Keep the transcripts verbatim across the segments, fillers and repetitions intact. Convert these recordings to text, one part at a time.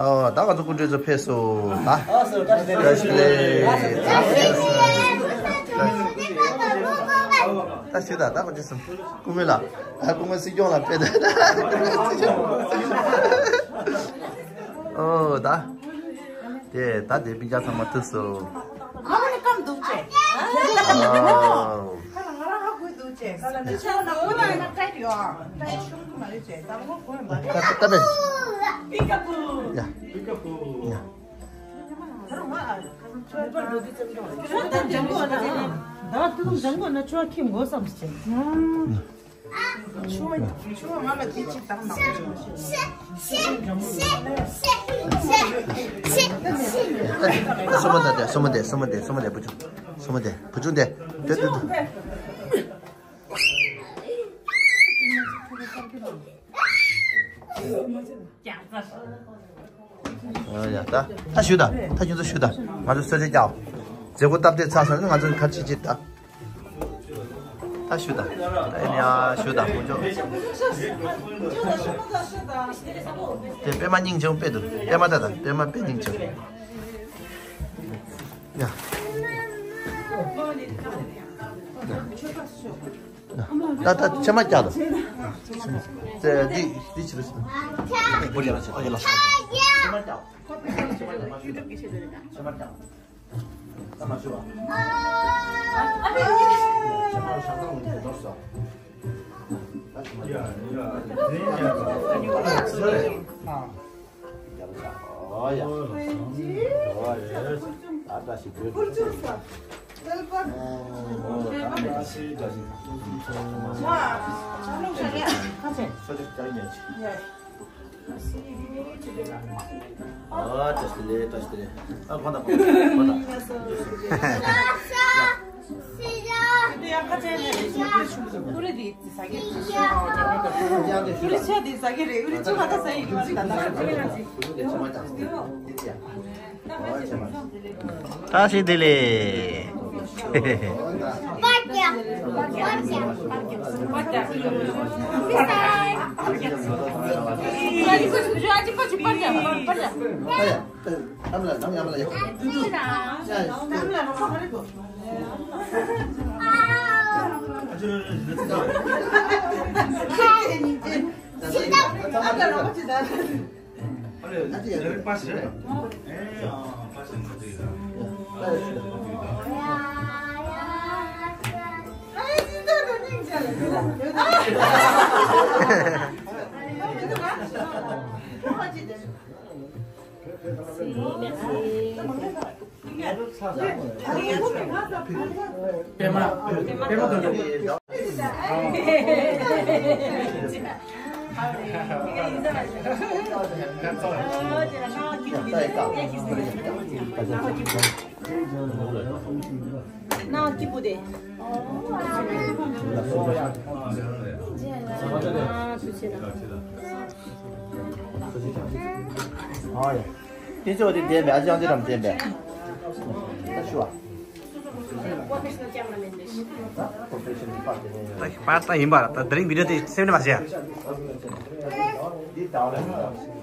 ཨོ། ད་ང་ཚོ་སྐུ་མགྲོན་ཚོ་ཕེབས་སོང་། ད་བཀྲ་ཤིས་བདེ་ལེགས། ད་ཞུ་ད། ད་ཁོ་ཅི་སམ། སྐུ་ངོ་ལགས། ཨ། སྐུ་ངོ་སྲིད་སྐྱོང་ལགས་ཕེབས་ད། ཨོ། ད་དེ་ད་དེ་སྤུན་ཀྱག་ཚང་མ་ཐུག་སོང་། ཨ་མ་ནི་སྐམ་འདུག་ཅེས། ཨོ། ཁ་ལ་ང་རང་ཧ་གོ་འདུག་ཅེས། ཁ་ལ་འདི་ཆ་ན་ཁོ་ན་ཡང་ན་ཀྲེད་ཡོད་ཨ། ཀྲེད་ཤོང་གི་མ་རེད་ཅེས། ད་ཁོ་གོ་ཡ་མ་རེད། ད་ད་པེ། པི་ཀ་པུ། ཡ། པི་ཀ་པུ། ཡ། ད་ང་ཨ་ཁྱོད་པར་འགྲོ་དུས་ཙམ་འགྲོ། ཁྱོད་ད་འཇང་གོ་ན་ད་དུང་འཇང་གོ་ན་ཁྱོད་ཁྱིམ་དགོས་བསམ་ཅེས། ཆུ་བ་ཆུ་བ་ང་ལ་དེ་ཅིག་བཏང་ན། སོ་མ་ད་དེ། སོ་མ་དེ། སོ་མ་དེ། སོ་མ་དེ། བུ་ཆུང་། སོ་མ་དེ། བུ་ཆུང་དེ། དེ་དེ་དེ། ཨ་ཡ། ད་ད་ཞུ་ད། ད་ཁྱོད་ཚོ་ཞུ་ད། ང་ཚོ་གསོལ་ཇ་རྒྱག་མཛད་སྒོ་སྟབས་བདེ་ཚར་སོང་ན་ང་ཚོ་ཁ་ཆེ་ཆེ་ད། ད་ཞུ་ད། ད་ཨེ་ནི་ཡ་ཞུ་ད། ཁོང་ཚོ་དེ་པད་མ་སྙིང་རྗེ་པོ་དཔེ་འདུག་པད་མ་ད་ད། པད་མ་དཔེ་སྙིང་རྗེ་པོ། ཡ། ད་ད་ཕྱེ་མ་བཀྱག་ད། ད་འདི་འདི་ཕྱེ་རུ་ཕྱེ། འདི་བུ་ལ་ཕྱེ། ཨ་ཡ་ལ་ཕྱེ། ཕྱེ་མ་བཀྱག་ཕྱེ་མ་བཀྱག་ཕྱེ་མ་བཀྱག་ད་མ་ཤི་བ། ཕྱེ་མ་ཤ་སྟག་འདི་འདོར་སོ། ད་ཕྱེ་མ་བཀྱག་ཨོ་ཡ། ཨོ་ཡ། ད་ད་ཞིག་བོད། ཨ། བཀྲ་ཤིས་བདེ་ལེགས། བཀྲ་ཤིས་བདེ་ལེགས། ཨ། ཕ་ད་ཕ་ད་ཕ་ད། བཀྲ་ཤིས་བདེ་ལེགས། ནང་སྐྱིད་པོ་དེ། ཨ། ཐུགས་རྗེ་གནང་། ཨ་ཡ། དེ་ཚོ་དེ་བསྟན་པས། ཨ་ཅང་དེ་རམ་བསྟན་པས། ད་ཞུ་བ། ད་ད་ཡིན་པ་ད་དེ་རིང་བི་ཌིའོ་དེ་སེམས་ནས་མ་བྱས་ཡ། འདི་ད་བ་ལ།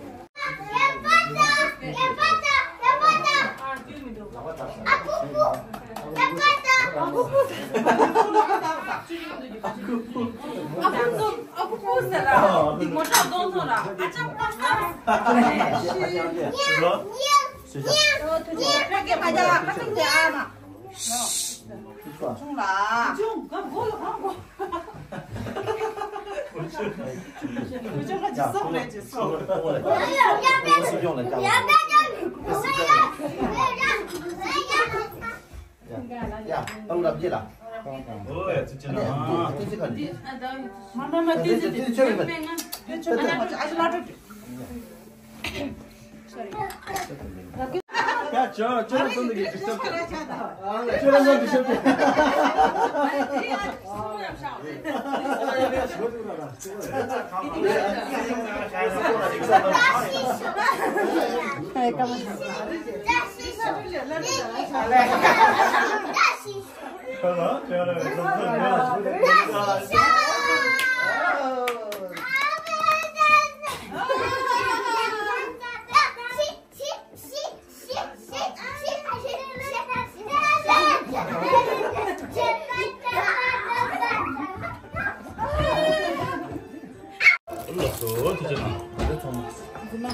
ཐུགས་རྗེ་གནང་། ད་ཚང་མ། རྫུན་མ།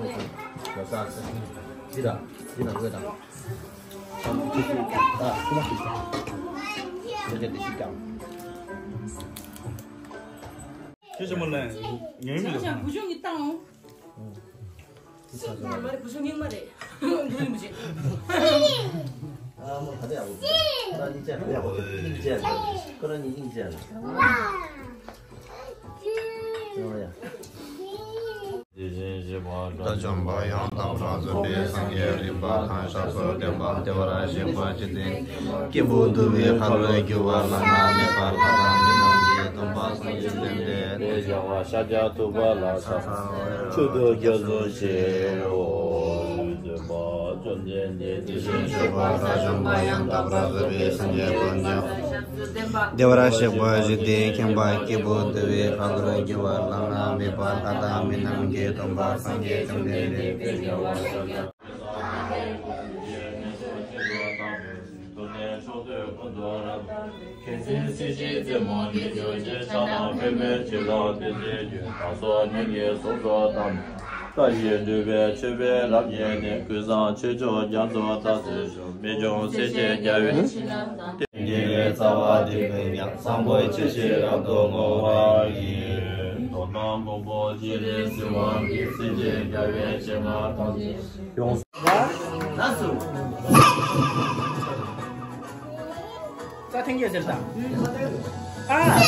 ཡ་ས་ས། འདི་དང་འདི་དང་འོས་དང་། ཨ་ཁུ་མ་ཁུ་ཤ། འདི་ག་འདི་ཤི་ཀྱང་། ཁྱེད་ཚང་མ་ལ་ངའི་མི་ལ། བུ་ཆུང་གི་བཏང་། མ་རེད། བུ་ཆུང་སྙིང་མ་རེད། བུ་ཆུང་མི་བྱེད། ཨ་མོ་ད་ལྟ་ཡག་པོ་འདུག་ཁོ་རང་གཉིས་ཅན་ཡག་པོ་འདུག་སྙིང་ཅན་ལ། ཁོ་རང་གཉིས་སྙིང་ཅན་ལ། ཨོ་ཡ། དེ་བཞིན་གཤེགས་པ་དགྲ་བཅོམ་པ་ཡང་དག་པར་རྫོགས་པའི་སངས་རྒྱས་རིག་པ་དང་ཞབས་སུ་ལྡན་པ་བདེ་བར་གཤེགས་པ་འཇིག་རྟེན་སྐྱེས་བུ་འདུལ་བའི་འཕགས་ལམ་རྒྱུ་བ་ལ་ན་མེད་པར་ལྷ་དང་མི་རྣམས་ཀྱིས་སྟོན་པ་སངས་རྒྱས་བསྟན་པའི་ཤཱཀྱ་ཐུབ་པ་ལ་ཕྱག་འཚལ་ལོ། མཆོད་དོ་སྐྱབས་སུ་མཆིའོ། བདེ་བར་གཤེགས་པ་དགྲ་བཅོམ་པ་ཡང་དག་པར་རྫོགས་པའི་སངས་རྒྱས་དཀོན་མཆོག་བདེ་བར་གཤེགས་པ་འཇིག་རྟེན་མཁྱེན་པ་སྐྱེས་བུ་འདུལ་བའི་འཕགས་ལམ་རྒྱུ་བ་ལ་ན་མེད་པ་ལྷ་དང་མི་རྣམས་ཀྱིས་སྟོན་པ་སངས་རྒྱས་བཅོམ་ལྡན་འདས་དཔལ་རྒྱལ་བ། མཁན་ཆེན་སྲིད་ཞིའི་རྩེ་མོ་ནས་རྒྱུ་ཆེན་ཕྱག་ན་པདྨོའི་བྱིན་རླབས་ཏེ་ཚེ་རྒྱུན་ད་སོ་ཉིད་ཀྱི་གཟུགས་སུ་བལྟམས། བཀྲ་ཤིས་སྤྲུལ་པའི་མཆོད་པའི་རབ་རྒྱན་ནས། ཀུན་བཟང་ཆོས་མཆོག་རྒྱ་མཚོ་ལྟར་གསལ་བྱུང་། རྨད་བྱུང་སྲས་བཅས་རྒྱལ་བའི་ཞིང་ན་དང་། དེ་ཡི་རྩ་བ་འདི་ཀུན་ཀྱང་། བཟང་པོ་སྤྱོད་ཕྱིར་རབ་ཏུ་བསྔོ་བ་ཡི། མདོར་ན་མགོན་པོ་སྤྱན་རས་གཟིགས་དབང་གིས། སྲས་བཅས་རྒྱལ་བའི་སྤྱན་སྔར་ཐམས་ཅད་ཡོངས། ལགས་སོ། ས་ཐེངས་རྒྱས་ཟེར་དང་། ཨ། ཨ།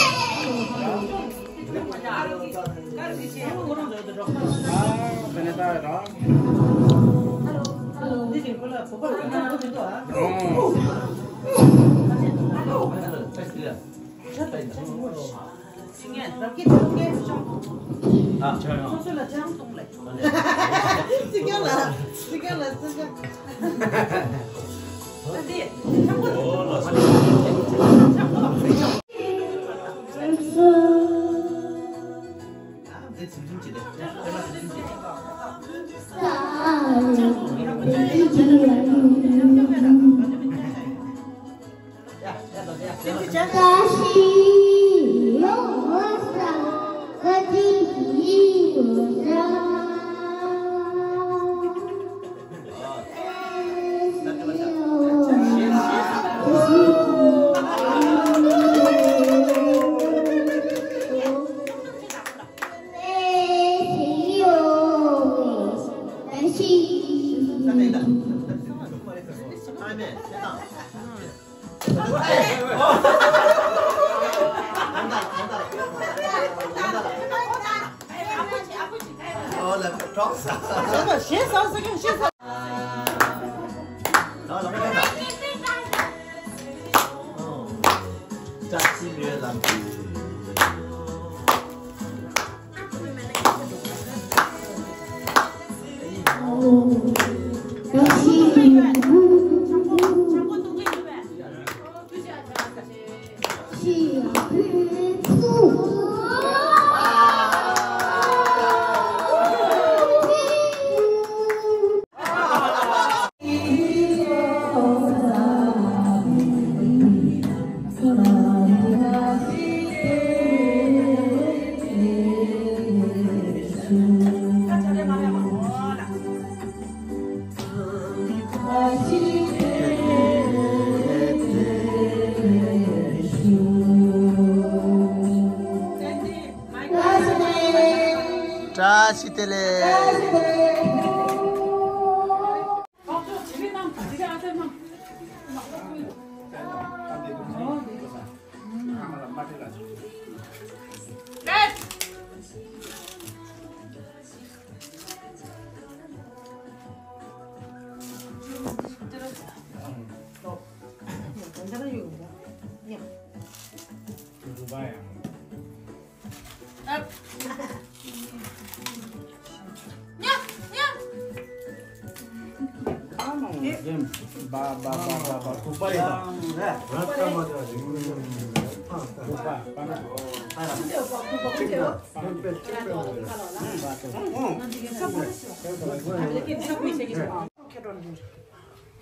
ཁོ་རང་ཚོ་འགྲོ། ཨ། ཁ་ནས་ལྟ་ར། འདི་བཞིན་ཁོ་ལ་བོད་པ་ལ་ཁ་ཁོ་མི་འདུག་ཨ། ཨོ། བཀྲ་ཤིས་བདེ་ལེགས།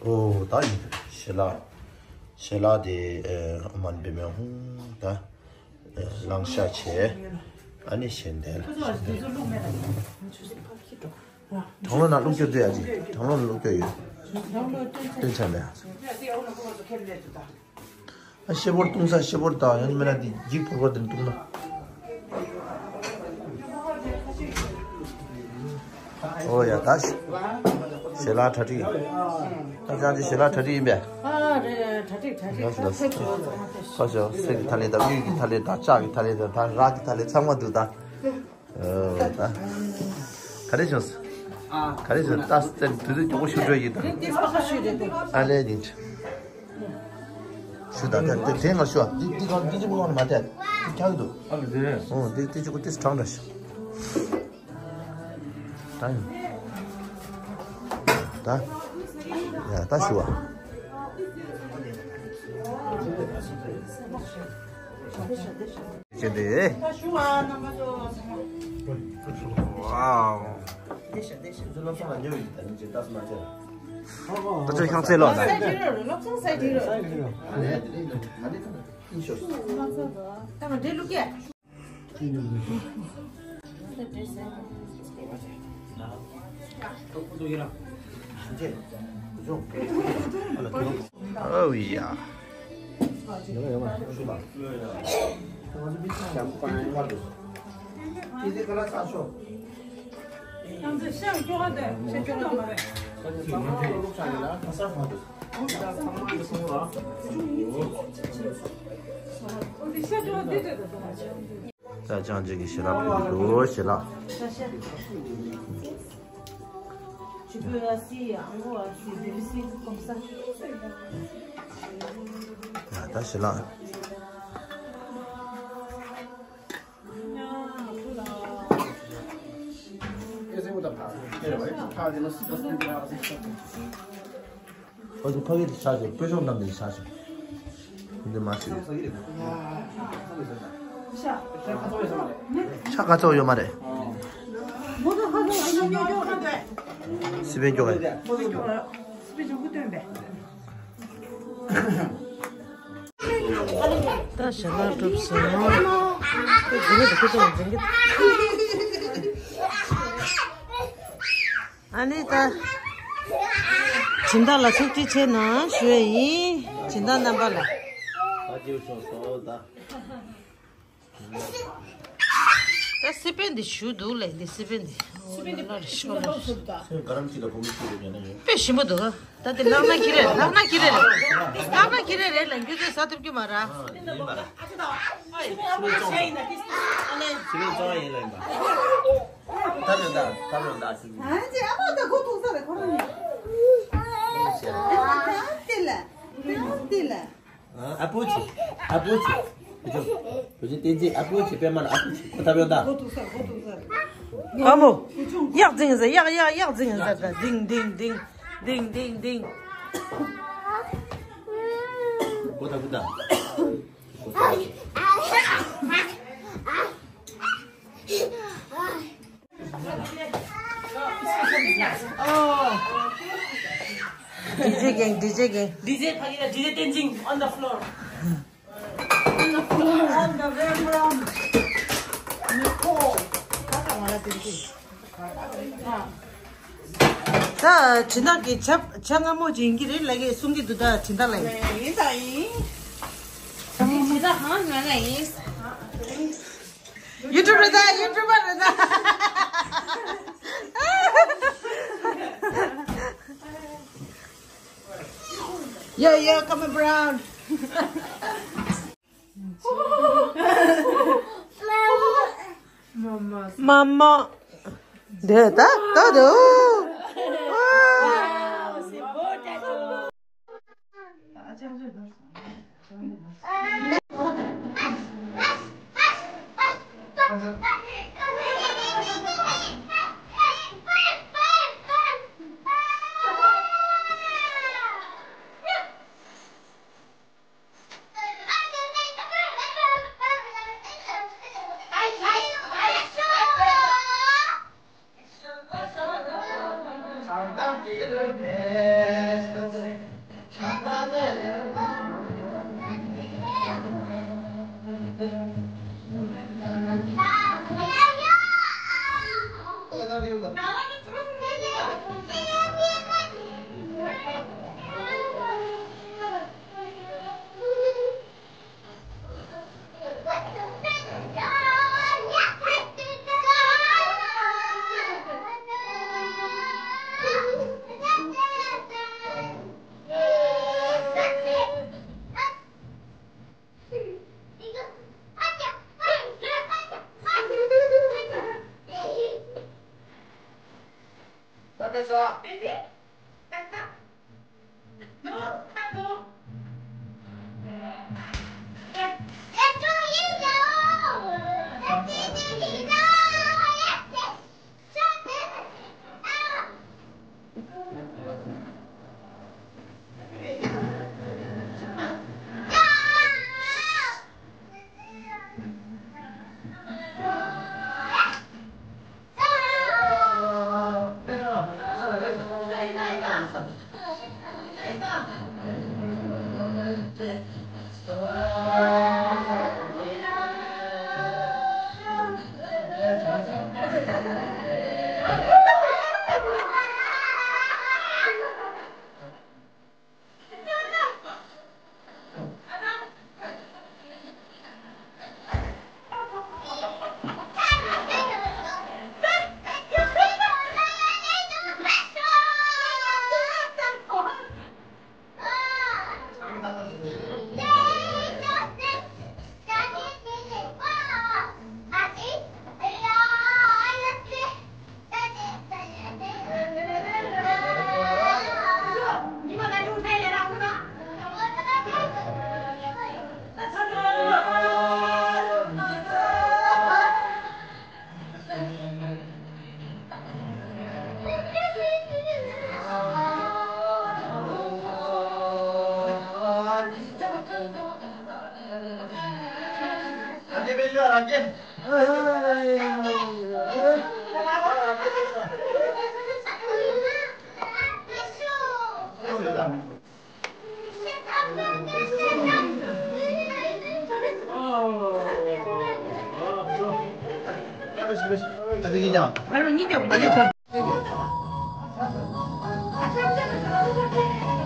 ཨོ་ད་ཡིན། ཞལ་ལག་ཞལ་ལག་དེ་ཨ་མ་འབད་མེད་ཧུང་ད། ལང་ཤ་བྱས། ཨ་ནི་ཞལ་འདེབས། དྲང་ལོ་ན་བླུགས་རྒྱུ་འདུག་ཡ་ཅིག་དྲང་ལོ་ན་བླུགས་རྒྱུ་ཡོད། སྟོན་ཆ་མེད། ཨ་ཤེ་བོར་བཏུང་ས་ཤེ་བོར་དང་ཡང་མེད་ན་དེ་འགྱིག་ཕོར་པ་དེ་བཏུང་ན། ཨོ་ཡ་ད་ཞལ་ལག་གྲ་སྒྲིག་ད་ཅང་ཅི་ཞལ་ལག་གྲ་སྒྲིག་ཡིན་པས། ཨ་རེད་གྲ་སྒྲིག་གྲ་སྒྲིག་ད་ཚོད་ཚོད་ཚོད། ཁ་ཤོ་སེ་གི་ཐ་ལེ་དང་དབུས་ཀྱི་ཐ་ལེ་དང་ལྕགས་ཀྱི་ཐ་ལེ་དང་ད་རག་གི་ཐ་ལེ་ཚང་མ་འདུག་ད། ཨོ་ད། ག་རེ་བྱུང་སོང་། ག་རེ་བྱུང་ད་སྟེ་དུས་ཚོད་མགྱོགས་པོ་ཤོར་འགྲོ་ཡིན་ད། ཨ་ལེ་ཡིན། ཞུ་ད་ད་དེ་དེ་ང་ཞུ་ཨ་འདི་འདི་གང་འདི་ཅི་མོ་ང་མ་དེ་འདི་ཁྱག་འདུག་ཨ་མི་དེ་ཨོ་འདི་འདི་ཅི་གོ་ཏིས་གྲང་འདྲ་ཞུ། ད་ཡིན། ད་ཡ་ད་ཞུ་ཨ། ཅེ་དེ། ད་ཞུ་ཨ་ནམ་པ་ཚོ་ཚང་མ། ཝའོ། ད་ཚོད་ཤང་ཚེ་ལོ་ན། ཨོ་ཡ། ད་ཅང་ཅིག་གི་ཞལ་ལག་ཕུལ་གི་འདུག་ཞལ་ལག་ད་ཞལ་ལག་ཨོ་ཙི་ཕ་གི་ཆ་ཞོག་སྤོས་ཤོག་རྣམས་ནས་ཆ་ཞོག་འདི་མ་ཞིག་ཆ་ཁ་ཚོགས་ཡོད་མ་རེད། སི་པན་སྐྱོ་ག་ད་ཞལ་ལག་གྲུབ་སོང་། འཛིན་གྱི་འདུག་ཁོ་ཚོ་འཛིན་གྱི་འདུག་ཨ་ནི་ད། སྦྱིན་བདག་ལ་ཐུགས་རྗེ་ཆེ་གནང་ཞུ་ཡ་ཡིན། སྦྱིན་བདག་རྣམ་པ་ལ། ད་སི་པན་འདི་ཞུ་འདུག་ལས་འདི་སི་པན་འདི། སི་པན་འདི་ལ་རེ་ཤོ་ལ་རེ། སེམས་ག་རམ་ཅི་ལ་གོམས་ཤུགས་རེ་ཉན་ན་ཡོད། དཔེ་ཞིམ་པོ་འདུག་ད་དེ་ལག་ན་ཁྱི་རེད་ལག་ན་ཁྱི་རེད་ལག་ན་ཁྱི་རེད་རེད་ལ་འགྱུར་དེ་ཟ་ཐུབ་ཀྱི་མ་ར། ཨ་ཡིན་པ་ར། སི་པན་གཙང་ཡིན་ལ་ཡིན་པ། ད་རེད་ད་ད་རེད་ད་ཅི། ཨ་ཅེ་ཨ་མ་ད་གོ་ཐུག་ས་རེད་ཁོ་རང་ཡིན། ཨ་མ་ད་དེ་ལ་དེ་ལ་དེ་ལ། ཨ་པོ་ཆེ། ཨ་པོ་ཆེ། བུ་ཆུང་། བུ་ཆུང་བསྟན་འཛིན་ཨ་པོ་ཆེ་པད་མ་ལ་ཨ་པོ་ཆེ་ཁོ་ཐབས་ཡོད་ད། ཨ་མོ། གཡག་འཛིང་ཟེར་གཡག་གཡག་གཡག་འཛིང་ཟེར་ད་འཛིང་འཛིང་འཛིང་འཛིང་འཛིང་འཛིང་། ཁོ་ཐབས་ཡོད་ད། ཨོ། ཌི་ཇེ་གེང་། ཌི་ཇེ་གེང་། ཌི་ཇེ་ཕ་གི་ལ་ཌི་ཇེ་བསྟན་འཛིན། On the floor. On the floor. On the very ground. ནི་ཁོ། ད་ང་ལ་བསྟན་འཛིན། ད་སྦྱིན་བདག་གི་ཇ་ཇ་མངར་མོ་ཅིག་ཡིན་གྱི་རེད་ལབ་ཀྱི་གསུང་གི་འདུག་ད་སྦྱིན་བདག་ལ་ཡིན། ཡིན་ད་ཡིན། སྦྱིན་བདག་ཧང་ང་ང་ཡིན། ཡུ་ཊུབ་རེད་ད། ཡུ་ཊུབ་པ་རེད་ད། Yeah, yeah, come around. Mama. འདི་ད་ད་དུ།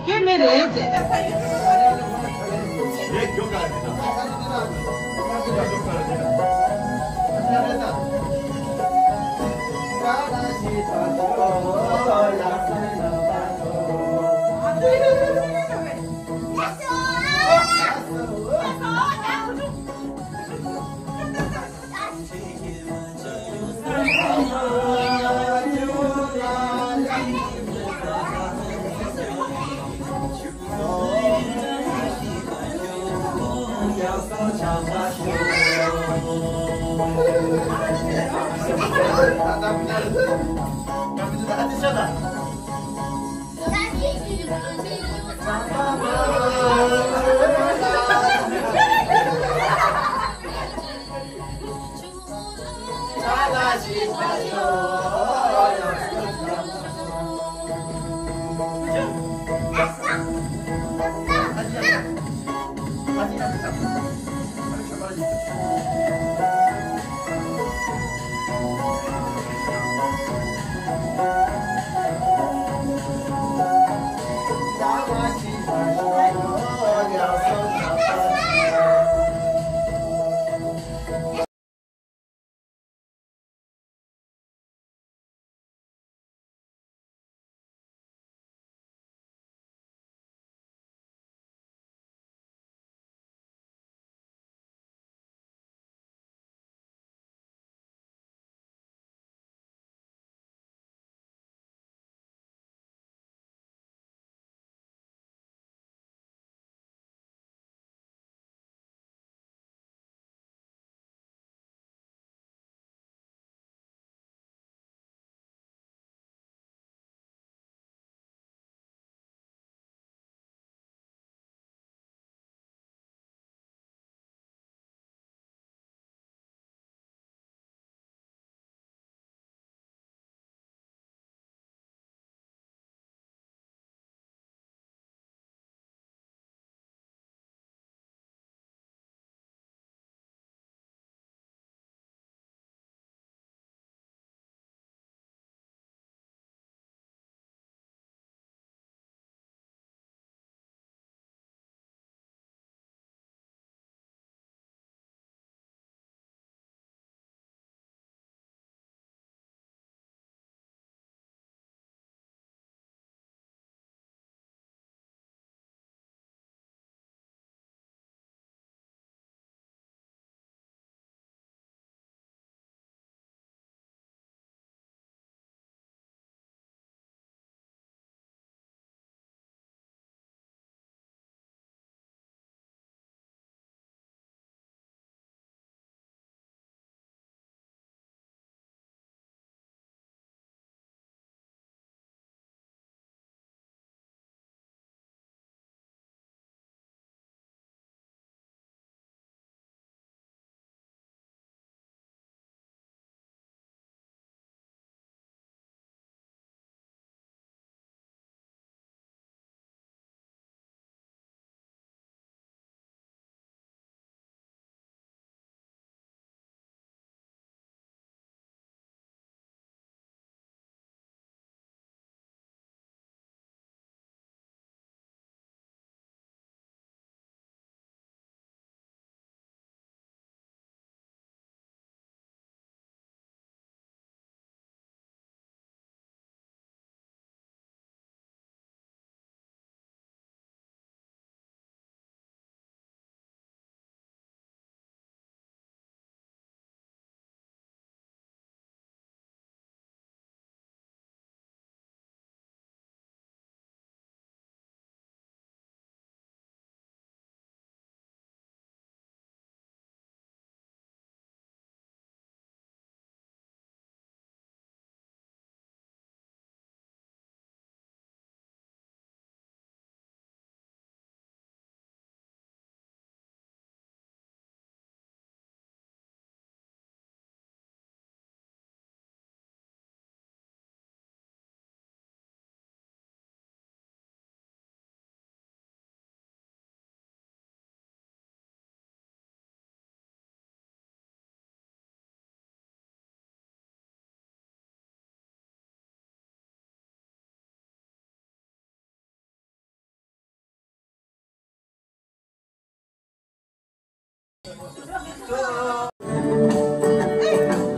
སྐྱེ་མེད་རེད་ཟེར།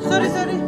Sorry, sorry.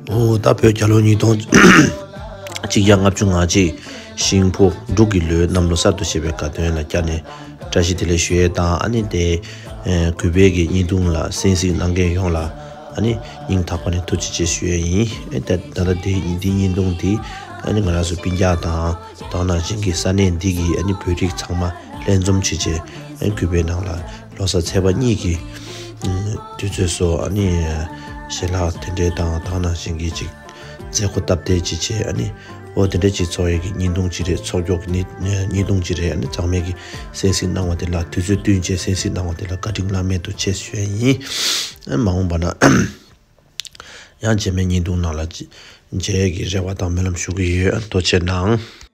འོ་ད་བོད་རྒྱལ་ལོ་ཉིས་སྟོང་གཅིག་བརྒྱ་ལྔ་བཅུ་ང་གཅིག་ཤིང་ཕོ་འབྲུག་གི་ལོའི་གནམ་ལོ་གསར་དུ་བཞད་པའི་དགའ་སྟོན་ལ་བཅར་ནས་བཀྲ་ཤིས་བདེ་ལེགས་ཞུ་ཡས་དང་། ཨ་ནི་དེ་ཨེ་གུས་པའི་གི་བརྙན་ཐུང་ལ་གསན་གཟིགས་གནང་མཁན་ཡོངས་ལ་ཨ་ནི་སྙིང་ཐག་པ་ནས་ཐུགས་རྗེ་ཆེ་ཞུ་ཡས་ཡིན། ཨེ་ད་ད་ལྟ་འདི་འདི་བརྙན་ཐུང་འདི་ཨ་ནི་ང་རང་ཚོ་སྤུན་ཀྱག་དང་དེ་ནང་བཞིན་གྱི་ས་གནས་འདི་གི་ཨ་ནི་བོད་རིགས་ཚང་མ་ལྷན་འཛོམས་བྱས་བྱས་ཨ་ནི་གུས་པའི་ནང་ལ་ལོ་གསར་ཚེས་པ་གཉིས་ཀྱི་ཨ་དུས་ཚོད་སོགས་ཨ་ནི་ཞལ་ལག་དེ་འདྲའི་དང་དེ་ནང་བཞིན་གྱི་ཅིག་མཛད་སྒོ་སྟབས་བདེ་ཅིག་བྱས། ཨ་ནི་འོ་དེ་འདྲ་ཅིག་ཚོགས་ཡས་ཀྱི་བརྙན་ཐུང་ཅིག་རེད། ཚོགས་རྒྱུགས་ཀྱི་བརྙན་བརྙན་ཐུང་ཅིག་རེད། ཨ་ནི་ཚང་མས་ཀྱི་གསན་གཟིགས་གནང་བ་དེ་ལ་དུས་ཚོད་བསྟུན་བྱས་གསན་གཟིགས་གནང་བ་དེ་ལ་བཀའ་དྲིན་བླ་མེད་དུ་ཆེ་ཞུ་ཡས་ཡིན། ཨ་མ་འོངས་པ་ན་ཡང་རྗེས་མའི་བརྙན་ཐུང་ནང་ལ་མཇལ་ཡས་ཀྱི་རེ་བ་དང་སྨོན་ལམ་ཞུ་གི་ཡོད། ཨ་ཐུགས་རྗེ་གནང་།